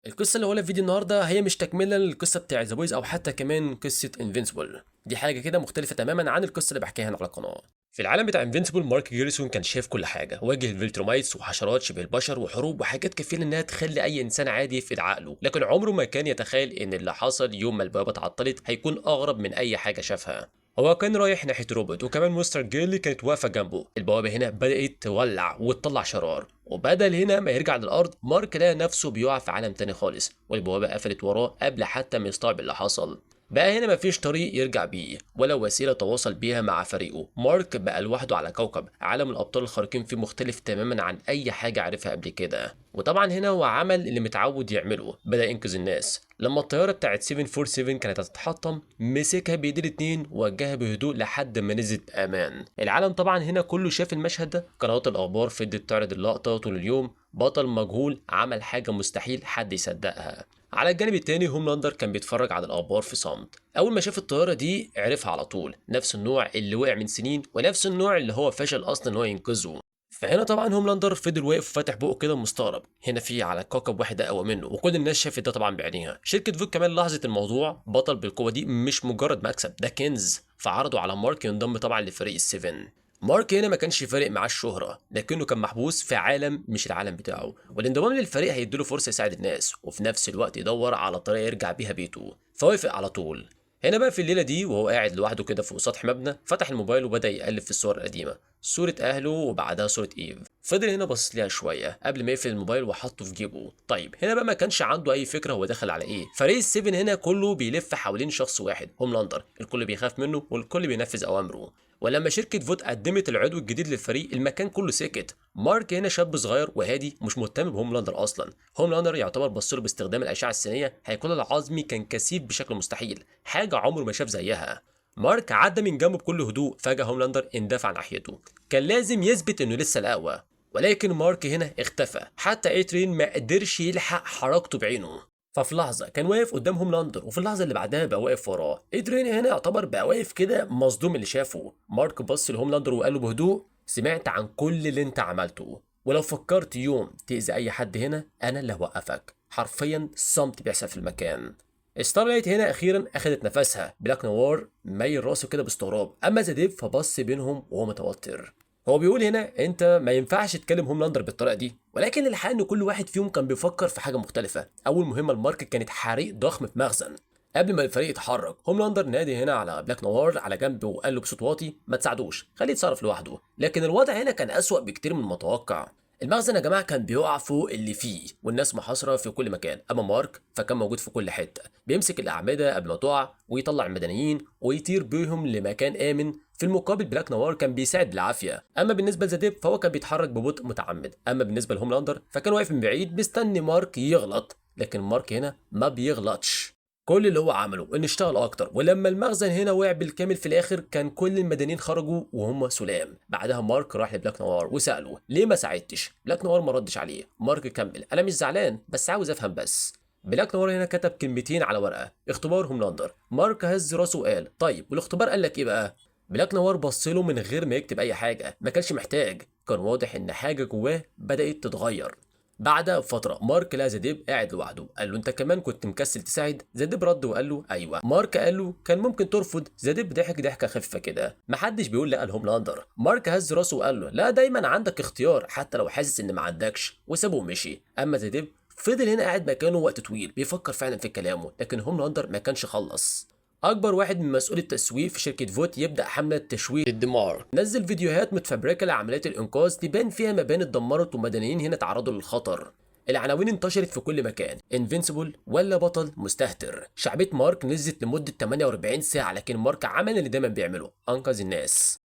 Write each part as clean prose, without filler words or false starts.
القصة اللي هقولها في فيديو النهارده هي مش تكمله للقصة بتاع The Boys او حتى كمان قصة Invincible. دي حاجة كده مختلفة تماما عن القصة اللي بحكيها هنا على القناة. في العالم بتاع Invincible مارك جيريسون كان شايف كل حاجة، واجه ال Viltrumites وحشرات شبه البشر وحروب وحاجات كفيله انها تخلي اي انسان عادي يفقد عقله، لكن عمره ما كان يتخيل ان اللي حصل يوم ما البوابة اتعطلت هيكون اغرب من اي حاجة شافها. هو كان رايح ناحية روبوت وكمان مستر جيرلي كانت واقفة جنبه. البوابة هنا بدات تولع وتطلع شرار، وبدل هنا ما يرجع للارض مارك لقى نفسه بيقع في عالم تاني خالص، والبوابه قفلت وراه قبل حتى ما يستوعب اللي حصل. بقى هنا مفيش طريق يرجع بيه ولا وسيلة تواصل بيها مع فريقه. مارك بقى لوحده على كوكب عالم الابطال الخارقين فيه مختلف تماما عن اي حاجة عرفها قبل كده. وطبعا هنا هو عمل اللي متعود يعمله، بدا ينقذ الناس. لما الطيارة بتاعت 747 كانت هتتحطم مسكها بايديه الاتنين ووجهها بهدوء لحد ما نزلت بامان. العالم طبعا هنا كله شاف المشهد ده، قنوات الاخبار فضلت تعرض اللقطة طول اليوم. بطل مجهول عمل حاجة مستحيل حد يصدقها. على الجانب التاني هوملاندر كان بيتفرج على الاخبار في صمت. اول ما شاف الطيارة دي عرفها على طول، نفس النوع اللي وقع من سنين ونفس النوع اللي هو فشل اصلا ان هو ينقذه. فهنا طبعا هوملاندر فضل واقف فاتح بقه كده مستغرب، هنا في على كوكب واحد اقوى منه، وكل الناس شافت ده طبعا بعينيها. شركة Vought كمان لاحظت الموضوع، بطل بالقوة دي مش مجرد مكسب، ده كنز. فعرضوا على مارك ينضم طبعا لفريق ال Seven. مارك هنا ما كانش فارق معاه الشهرة، لكنه كان محبوس في عالم مش العالم بتاعه، والانضمام للفريق هيديله فرصة يساعد الناس وفي نفس الوقت يدور على طريقة يرجع بيها بيته، فوافق على طول. هنا بقى في الليلة دي وهو قاعد لوحده كده فوق سطح مبنى، فتح الموبايل وبدأ يقلب في الصور القديمة، صورة أهله وبعدها صورة إيف. فضل هنا باصص ليها شوية قبل ما يقفل الموبايل وحطه في جيبه. طيب هنا بقى ما كانش عنده أي فكرة هو دخل على إيه. فريق ال Seven هنا كله بيلف حوالين شخص واحد، هوملاندر، الكل بيخاف منه والكل بينفذ أوامره. ولما شركة Vought قدمت العضو الجديد للفريق المكان كله سكت. مارك هنا شاب صغير وهادي مش مهتم بهوملاندر اصلا. هوملاندر يعتبر بصله باستخدام الاشعة السينية، هيكون العظمي كان كثيف بشكل مستحيل، حاجة عمره ما شاف زيها. مارك عدى من جنبه بكل هدوء، فجأة هوملاندر اندفع ناحيته، كان لازم يثبت انه لسه الاقوى. ولكن مارك هنا اختفى، حتى A-Train ما قدرش يلحق حركته بعينه. ففي لحظة كان واقف قدام هوملاندر، وفي اللحظة اللي بعدها بقى واقف وراه. A-Train هنا يعتبر بقى واقف كده مصدوم اللي شافه. مارك بص لهوملاندر وقال له بهدوء: سمعت عن كل اللي انت عملته، ولو فكرت يوم تأذي اي حد هنا انا اللي هوقفك. حرفيا صمت بيحصل في المكان. ستارلايت هنا اخيرا اخذت نفسها. بلاك نوار ميل راسه كده باستغراب، اما The Deep فبص بينهم وهو متوتر. هو بيقول هنا انت ما ينفعش تكلم هوملاندر بالطريقة دي، ولكن الحقيقة ان كل واحد فيهم كان بيفكر في حاجة مختلفة. اول مهمة لمارك كانت حريق ضخم في مخزن. قبل ما الفريق يتحرك هوملاندر نادي هنا على بلاك نوار على جنب وقال له بصوت واطي: ما تساعدوش، خليه يتصرف لوحده. لكن الوضع هنا كان اسوأ بكتير من المتوقع. المخزن يا جماعة كان بيقع فوق اللي فيه والناس محاصرة في كل مكان، اما مارك فكان موجود في كل حتة، بيمسك الاعمدة قبل ما تقع ويطلع المدنيين ويطير بيهم لمكان امن. في المقابل بلاك نوار كان بيساعد بالعافية. اما بالنسبة ل The Deep فهو كان بيتحرك ببطء متعمد. اما بالنسبة لهوملاندر فكان واقف من بعيد مستني مارك يغلط، لكن مارك هنا ما بيغلطش. كل اللي هو عمله انه اشتغل اكتر، ولما المخزن هنا وقع بالكامل في الاخر كان كل المدنيين خرجوا وهم سلام. بعدها مارك راح لبلاك نوار وساله ليه ما ساعدتش. بلاك نوار ما ردش عليه. مارك كمل: انا مش زعلان بس عاوز افهم بس. بلاك نوار هنا كتب كلمتين على ورقة: اختبار هوملاندر. مارك هز راسه وقال: طيب والاختبار قال لك ايه بقى؟ بلاك نوار بص له من غير ما يكتب اي حاجة، ما كانش محتاج، كان واضح ان حاجة جواه بدات تتغير. بعدها بفترة مارك لقى The Deep قاعد لوحده، قال له انت كمان كنت مكسل تساعد؟ The Deep رد وقال له ايوه. مارك قال له كان ممكن ترفض. The Deep ضحك ضحكه خفيفة كده، محدش بيقول لا لهوملاندر. مارك هز راسه وقال له لا، دايما عندك اختيار حتى لو حاسس ان ما عندكش، وسابه ومشي. اما The Deep فضل هنا قاعد مكانه وقت طويل بيفكر فعلا في كلامه، لكن هوملاندر ما كانش خلص. اكبر واحد من مسؤولي التسويق في شركة Vought يبدا حمله تشويه ضد مارك. نزل فيديوهات متفبركه لعمليات الانقاذ تبان فيها مباني اتدمرت ومدنيين هنا تعرضوا للخطر. العناوين انتشرت في كل مكان: Invincible ولا بطل مستهتر. شعبية مارك نزلت لمدة 48 ساعة، لكن مارك عمل اللي دايما بيعمله، انقذ الناس.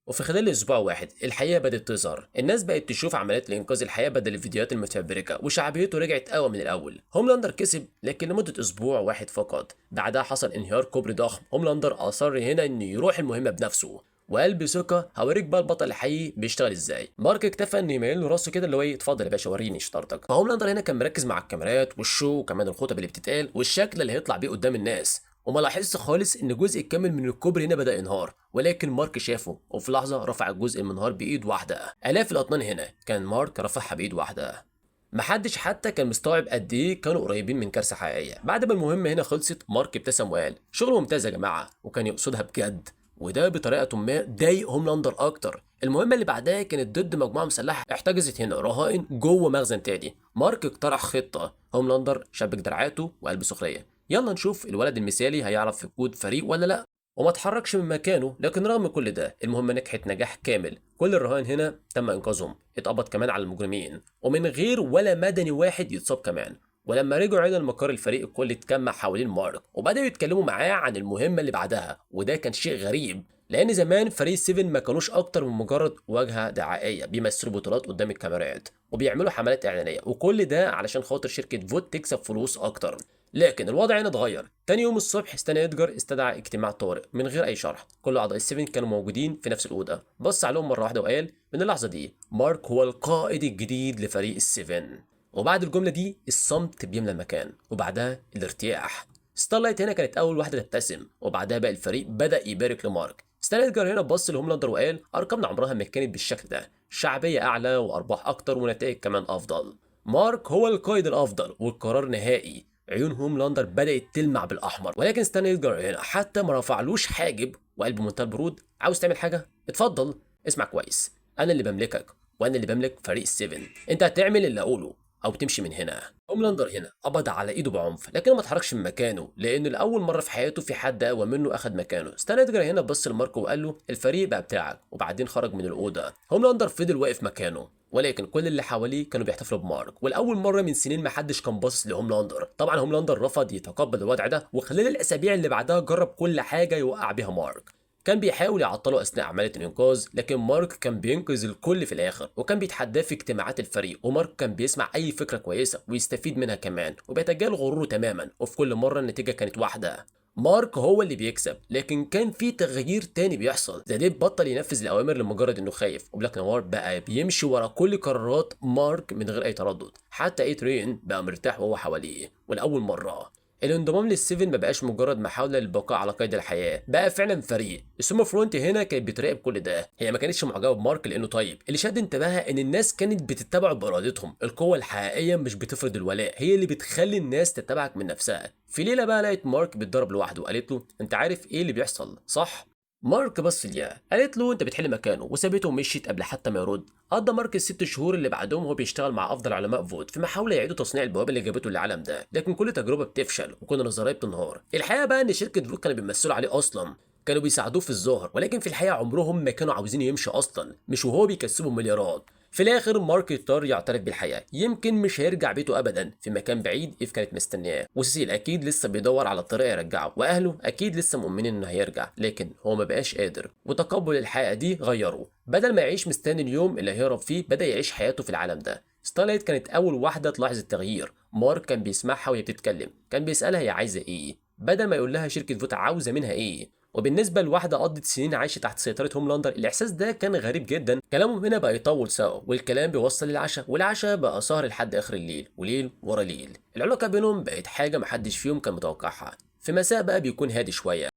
وفي خلال اسبوع واحد الحقيقة بدات تظهر، الناس بقت تشوف عمليات الانقاذ الحقيقة بدل الفيديوهات المتفبركه، وشعبيته رجعت اقوى من الاول. هوملاندر كسب لكن لمدة اسبوع واحد فقط. بعدها حصل انهيار كوبري ضخم. هوملاندر اصر هنا انه يروح المهمة بنفسه وقال بثقة: هوريك بقى البطل الحقيقي بيشتغل ازاي. مارك اكتفى انه يميل له راسه كده اللي هو ايه، اتفضل يا باشا وريني شطارتك. فهوملاندر هنا كان مركز مع الكاميرات وال show وكمان الخطب اللي بتتقال والشكل اللي هيطلع بيه قدام الناس، وما لاحظش خالص ان جزء كامل من الكوبري هنا بدا ينهار، ولكن مارك شافه وفي لحظة رفع الجزء المنهار بايد واحدة. الاف الاطنان هنا كان مارك رفعها بايد واحدة. محدش حتى كان مستوعب قد ايه كانوا قريبين من كارثة حقيقية. بعد ما المهمة هنا خلصت، مارك ابتسم وقال شغل ممتاز يا جماعة، وكان يقصدها بجد، وده بطريقة ما ضايق هوملاندر اكتر. المهمة اللي بعدها كانت ضد مجموعة مسلحة احتجزت هنا رهائن جوه مخزن تاني. مارك اقترح خطه، هوملاندر شبك دراعاته وقال بسخريه يلا نشوف الولد المثالي هيعرف يقود فريق ولا لا، وما اتحركش من مكانه. لكن رغم كل ده المهمة نجحت نجاح كامل، كل الرهائن هنا تم انقاذهم، اتقبض كمان على المجرمين ومن غير ولا مدني واحد يتصاب كمان. ولما رجعوا هنا المقر الفريق الكل اتجمع حوالين مارك وبداوا يتكلموا معاه عن المهمة اللي بعدها، وده كان شيء غريب لان زمان فريق 7 ما كانوش اكتر من مجرد واجهه دعائيه بيمثلوا بطولات قدام الكاميرات وبيعملوا حملات اعلانية، وكل ده علشان خاطر شركة فوت تكسب فلوس اكتر. لكن الوضع هنا اتغير. تاني يوم الصبح ستان ادجار استدعى اجتماع طارئ من غير اي شرح، كل اعضاء السيفن كانوا موجودين في نفس الاوضة. بص عليهم مرة واحدة وقال من اللحظة دي مارك هو القائد الجديد لفريق السيفن. وبعد الجملة دي الصمت بيملى المكان وبعدها الارتياح. ستارلايت هنا كانت اول واحدة تبتسم، وبعدها بقى الفريق بدا يبارك لمارك. ستان ادجار هنا بص لهوملاندر وقال ارقامنا عمرها ما كانت بالشكل ده، شعبية اعلى وارباح اكتر ونتائج كمان افضل. مارك هو القائد الافضل والقرار نهائي. عيون هوملاندر بدات تلمع بالاحمر، ولكن ستان ادجار هنا حتى ما رفعلوش حاجب وقال بمنتهى البرود عاوز تعمل حاجة؟ اتفضل، اسمع كويس، انا اللي بملكك وانا اللي بملك فريق السيفن، انت هتعمل اللي اقوله او تمشي من هنا. هوملاندر هنا قبض على ايده بعنف لكنه ما اتحركش من مكانه، لان لاول مرة في حياته في حد اقوى منه اخذ مكانه. ستان ادجار هنا بص لماركو وقال له الفريق بقى بتاعك، وبعدين خرج من الاوضة. هوملاندر فضل واقف مكانه، ولكن كل اللي حواليه كانوا بيحتفلوا بمارك، ولاول مرة من سنين ما حدش كان باصص لهوملاندر. طبعا هوملاندر رفض يتقبل الوضع ده، وخلال الاسابيع اللي بعدها جرب كل حاجة يوقع بيها مارك. كان بيحاول يعطله اثناء عملية الانقاذ، لكن مارك كان بينقذ الكل في الاخر، وكان بيتحداه في اجتماعات الفريق، ومارك كان بيسمع اي فكرة كويسة ويستفيد منها كمان، وبيتجاهل غروره تماما، وفي كل مرة النتيجة كانت واحدة، مارك هو اللي بيكسب. لكن كان في تغيير تاني بيحصل، ذا ديب بطل ينفذ الاوامر لمجرد انه خايف، وبلاك نوار بقى بيمشي ورا كل قرارات مارك من غير اي تردد، حتى اي ترين بقى مرتاح وهو حواليه. ولاول مرة الانضمام للسيفن ما بقاش مجرد محاولة للبقاء على قيد الحياة، بقى فعلا فريق. السوما فرونت هنا كانت بتراقب كل ده، هي ما كانتش معجبه بمارك لانه طيب، اللي شد انتباهها ان الناس كانت بتتبعه بارادتهم، القوة الحقيقية مش بتفرض الولاء، هي اللي بتخلي الناس تتبعك من نفسها. في ليلة بقى لقت مارك بيتضرب لوحده وقالت له انت عارف ايه اللي بيحصل صح؟ مارك بص ليها قالت له انت بتحل مكانه، وسابته ومشيت قبل حتى ما يرد. قضى مارك الست شهور اللي بعدهم وهو بيشتغل مع افضل علماء فوت في محاولة يعيدوا تصنيع البوابة اللي جابته للعالم ده، لكن كل تجربه بتفشل وكل نظرية بتنهار. الحقيقة بقى ان شركة فوت كانوا بيمثلوا عليه اصلا، كانوا بيساعدوه في الظاهر، ولكن في الحقيقة عمرهم ما كانوا عاوزين يمشي اصلا، مش وهو بيكسبهم مليارات. في الاخر مارك اضطر يعترف بالحقيقة، يمكن مش هيرجع بيته ابدا في مكان بعيد ايف كانت مستنياه، وسيسيل اكيد لسه بيدور على طريقه يرجعه، واهله اكيد لسه مؤمنين انه هيرجع، لكن هو ما بقاش قادر، وتقبل الحقيقة دي غيره. بدل ما يعيش مستني اليوم اللي هيهرب فيه، بدا يعيش حياته في العالم ده. ستارلايت كانت اول واحدة تلاحظ التغيير، مارك كان بيسمعها وهي بتتكلم، كان بيسالها هي عايزه ايه بدل ما يقول لها شركة فوت عاوزه منها ايه. وبالنسبة لواحدة قضت سنين عايشه تحت سيطرة هوملاندر، الاحساس ده كان غريب جدا. كلامهم هنا بقى يطول سوا، والكلام بيوصل للعشاء، والعشاء بقى سهر لحد اخر الليل، وليل ورا ليل. العلاقة بينهم بقت حاجة محدش فيهم كان متوقعها. في مساء بقى بيكون هادي شوية،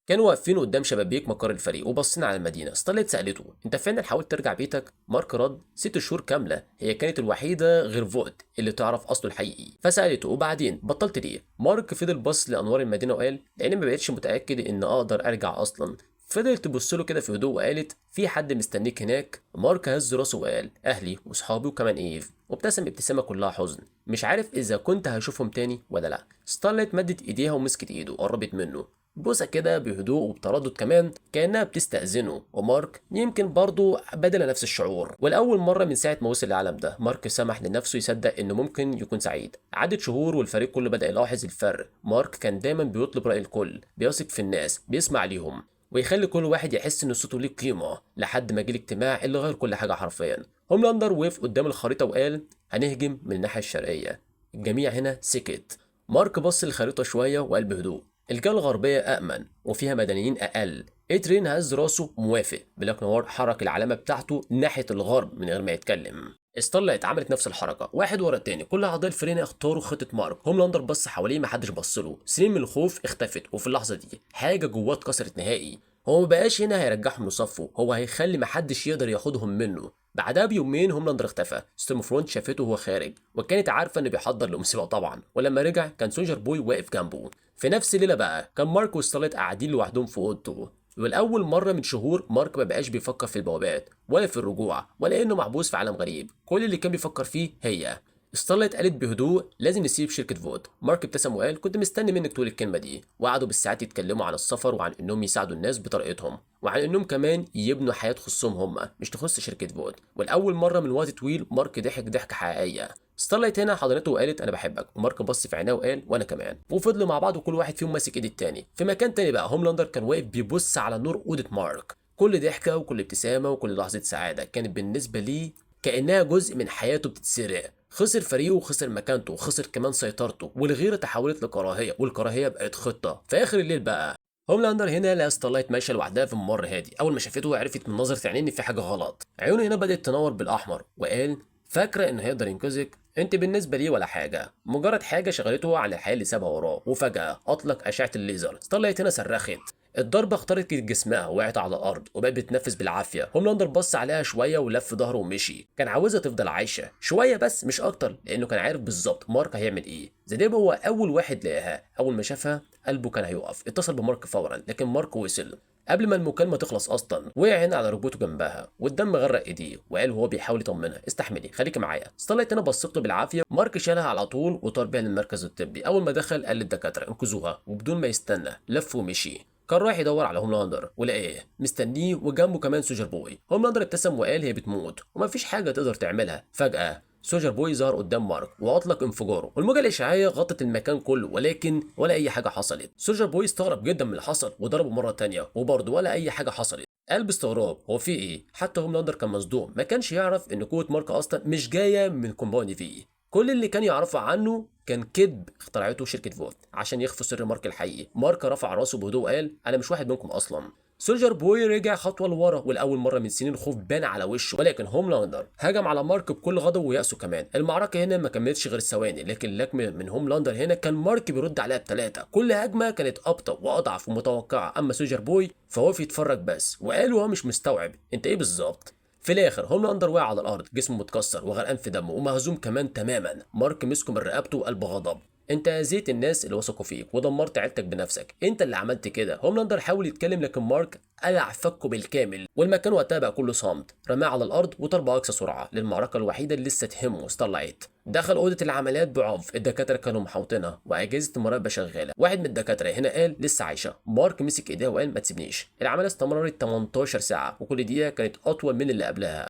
كانوا واقفين قدام شبابيك مقر الفريق وبصين على المدينة. ستارلايت سالته انت فعلا حاولت ترجع بيتك؟ مارك رد 6 شهور كاملة، هي كانت الوحيدة غير فوت اللي تعرف اصله الحقيقي. فسالته وبعدين بطلت ليه؟ مارك فضل بص لانوار المدينة وقال لان ما بقتش متاكد ان اقدر ارجع اصلا. فضلت تبص له كده في هدوء وقالت في حد مستنيك هناك؟ مارك هز راسه وقال اهلي وصحابي وكمان ايف، وابتسم ابتسامة كلها حزن، مش عارف اذا كنت هشوفهم تاني ولا لا. ستارلايت مدت ايديها ومسكت ايده وقربت منه بوسه كده بهدوء وبتردد كمان كانها بتستأذنه، ومارك يمكن برضه بدل نفس الشعور. ولاول مرة من ساعة ما وصل العالم ده مارك سمح لنفسه يصدق انه ممكن يكون سعيد. عدت شهور والفريق كله بدأ يلاحظ الفرق. مارك كان دايما بيطلب رأي الكل، بيثق في الناس، بيسمع ليهم، ويخلي كل واحد يحس ان صوته ليه قيمة، لحد ما جه الاجتماع اللي غير كل حاجة حرفيا. هوملاندر وقف قدام الخريطة وقال هنهجم من الناحية الشرقية. الجميع هنا سكت. مارك بص للخريطه شوية وقال بهدوء الجهة الغربية أأمن وفيها مدنيين أقل. إترين هز راسه موافق. بلاك نوار حرك العلامة بتاعته ناحية الغرب من غير ما يتكلم. ستارلايت عملت نفس الحركة، واحد ورا التاني كل أعضاء الفريق اختاروا خطة مارك. هوملاندر بص حواليه محدش بص له، سنين من الخوف اختفت، وفي اللحظة دي حاجة جواه اتكسرت نهائي. هو مبقاش هنا هيرجعهم لصفة، هو هيخلي محدش يقدر ياخدهم منه. بعدها بيومين هوملاندر اختفى. ستورم فرونت شافته وهو خارج وكانت عارفه انه بيحضر لمصيبه طبعا، ولما رجع كان سولجر بوي واقف جنبه. في نفس الليلة بقى كان مارك وستارلايت قاعدين لوحدهم في اوضته، والاول مرة من شهور مارك ما بقاش بيفكر في البوابات ولا في الرجوع ولا انه محبوس في عالم غريب. كل اللي كان بيفكر فيه هي. ستارلايت قالت بهدوء لازم نسيب شركة فوت. مارك ابتسم وقال كنت مستني منك تقول الكلمة دي. وقعدوا بالساعات يتكلموا عن السفر وعن انهم يساعدوا الناس بطريقتهم وعن انهم كمان يبنوا حياة تخصهم هم مش تخص شركة فوت. والاول مرة من وقت طويل مارك ضحك ضحكة حقيقية. ستارلايت هنا حضنته وقالت انا بحبك، ومارك بص في عينيها وقال وانا كمان. وفضلوا مع بعض وكل واحد فيهم ماسك ايد التاني. في مكان تاني بقى هوملاندر كان واقف بيبص على نور اوضة مارك. كل ضحكة وكل ابتسامة وكل لحظة سعادة كانت بالنسبة ليه كأنها جزء من حياته بتتسرق. خسر فريقه وخسر مكانته وخسر كمان سيطرته، والغيرة تحولت لكراهية والكراهية بقت خطة. في آخر الليل بقى هوملاندر هنا لقى ستارلايت ماشية لوحدها في ممر هادي. أول ما شافته عرفت من نظرة عينيه إن في حاجة غلط. عيونه هنا بدأت تنور بالأحمر وقال فاكرة إنه هيقدر ينقذك؟ أنت بالنسبة لي ولا حاجة، مجرد حاجة شغلته عن الحياة اللي سابها وراه. وفجأة أطلق أشعة الليزر. ستارلايت هنا صرخت، الضربة اخترقت جسمها وقعت على الأرض وبقت بتتنفس بالعافية. هوملاندر بص عليها شوية ولف ظهره ومشي. كان عاوزها تفضل عايشة شوية بس مش أكتر، لأنه كان عارف بالظبط مارك هيعمل إيه. ذا ديب هو أول واحد لقاها. أول ما شافها قلبه كان هيقف. اتصل بمارك فورا، لكن مارك وصل قبل ما المكالمة تخلص أصلا. وقع هنا على ركبته جنبها والدم غرق إيديه، وقال وهو بيحاول يطمنها استحملي خليكي معايا. ستارلايت هنا بصت له بالعافية. مارك شالها على طول وطار بيها للمركز الطبي. أول ما دخل قال للدكاترة انقذوها، وبدون ما يستنى لف ومشي. كان رايح يدور على هوملاندر ولقاه مستنيه وجنبه كمان سولجر بوي. هوملاندر ابتسم وقال هي بتموت ومفيش حاجة تقدر تعملها. فجأة سولجر بوي ظهر قدام مارك واطلق انفجاره، والموجه الاشعاعيه غطت المكان كله، ولكن ولا اي حاجة حصلت. سولجر بوي استغرب جدا من اللي حصل وضربه مرة تانية وبرضه ولا اي حاجة حصلت. قال باستغراب هو في ايه؟ حتى هوملاندر كان مصدوم، ما كانش يعرف ان قوة مارك اصلا مش جاية من Compound V. كل اللي كان يعرفه عنه كان كذب اخترعته شركة فوت عشان يخفوا سر مارك الحقيقي. مارك رفع راسه بهدوء وقال انا مش واحد منكم اصلا. سولجر بوي رجع خطوة لورا، ولاول مرة من سنين الخوف بان على وشه، ولكن هوملاندر هجم على مارك بكل غضب ويأسه كمان. المعركة هنا ما كملتش غير ثواني، لكن لكمه من هوملاندر هنا كان مارك بيرد عليها بثلاثة. كل هجمة كانت ابطا واضعف ومتوقعه. اما سولجر بوي فهو يتفرج بس وقال وهو مش مستوعب انت ايه بالظبط. في الاخر هوملاندر وقع على الارض، جسمه متكسر وغرقان في دمه ومهزوم كمان تماما. مارك مسكه من رقبته وقال بغضب انت اذيت الناس اللي وثقوا فيك ودمرت عيلتك بنفسك، انت اللي عملت كده. هوملاندر حاول يتكلم لكن مارك قلع فكه بالكامل، والمكان وقتها بقى كله صمت. رماه على الارض وطار باقصى سرعة للمعركة الوحيدة اللي لسه تهمه ستارلايت. دخل اوضة العمليات بعنف، الدكاترة كانوا محاوطينها واجهزة المراقبة شغالة. واحد من الدكاترة هنا قال لسه عايشه. مارك مسك ايديها وقال ما تسيبنيش. العملية استمرت 18 ساعة وكل دقيقة كانت اطول من اللي قبلها.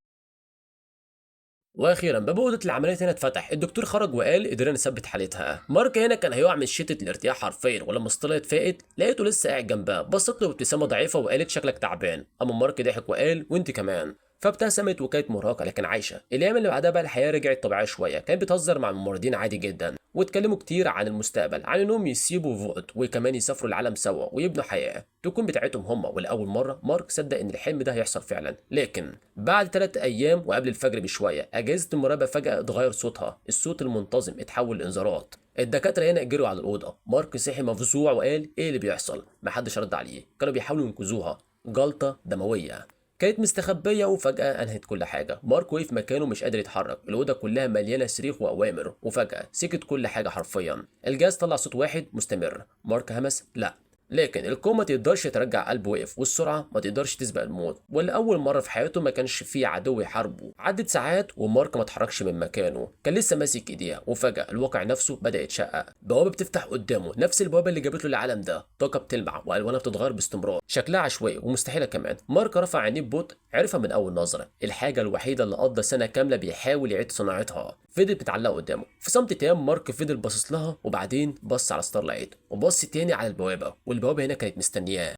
واخيرا باب اوضة العمليات هنا اتفتح. الدكتور خرج وقال قدرنا نثبت حالتها. مارك هنا كان هيقع من شده الارتياح حرفيا، ولما ستارلايت فاقت لقيته لسه قاعد جنبها. بصت له بابتسامة ضعيفة وقالت شكلك تعبان. اما مارك ضحك وقال وانت كمان. فابتسمت وكانت مرهقة لكن عايشه. الايام اللي بعدها بقى الحياة رجعت طبيعية شوية. كانت بتهزر مع الممرضين عادي جدا واتكلموا كتير عن المستقبل، عن انهم يسيبوا فوت وكمان يسافروا العالم سوا ويبنوا حياة تكون بتاعتهم هم. ولاول مرة مارك صدق ان الحلم ده هيحصل فعلا. لكن بعد 3 ايام وقبل الفجر بشوية اجهزة المراقبة فجاة اتغير صوتها. الصوت المنتظم اتحول لانذارات. الدكاترة هنا جروا على الاوضة. مارك صحي مفزوع وقال ايه اللي بيحصل؟ محدش رد عليه. كانوا بيحاولوا ينقذوها. جلطة دموية كانت مستخبية وفجأة أنهت كل حاجة. مارك وقف مكانه مش قادر يتحرك. الأوضة كلها مليانة صريخ وأوامر، وفجأة سكت كل حاجة حرفيا. الجهاز طلع صوت واحد مستمر. مارك همس لا، لكن القوة ما تقدرش ترجع قلب وقف، والسرعة ما تقدرش تسبق الموت. ولأول مرة في حياته ما كانش في عدو يحاربه. عدت ساعات ومارك ما اتحركش من مكانه، كان لسه ماسك ايديها، وفجأة الواقع نفسه بدأ يتشقق. بوابة بتفتح قدامه، نفس البوابة اللي جابت له العالم ده. طاقة بتلمع وألوانها بتتغير باستمرار، شكلها عشوائي ومستحيلة كمان. مارك رفع عينيه ببطء، عرفها من أول نظرة. الحاجة الوحيدة اللي قضى سنة كاملة بيحاول يعيد صناعتها فضلت متعلقة قدامه. في صمت تام مارك فضل باصص لها، وبعدين بص على ستارلايت وبص تاني على البوابة، والبوابة هنا كانت مستنياه.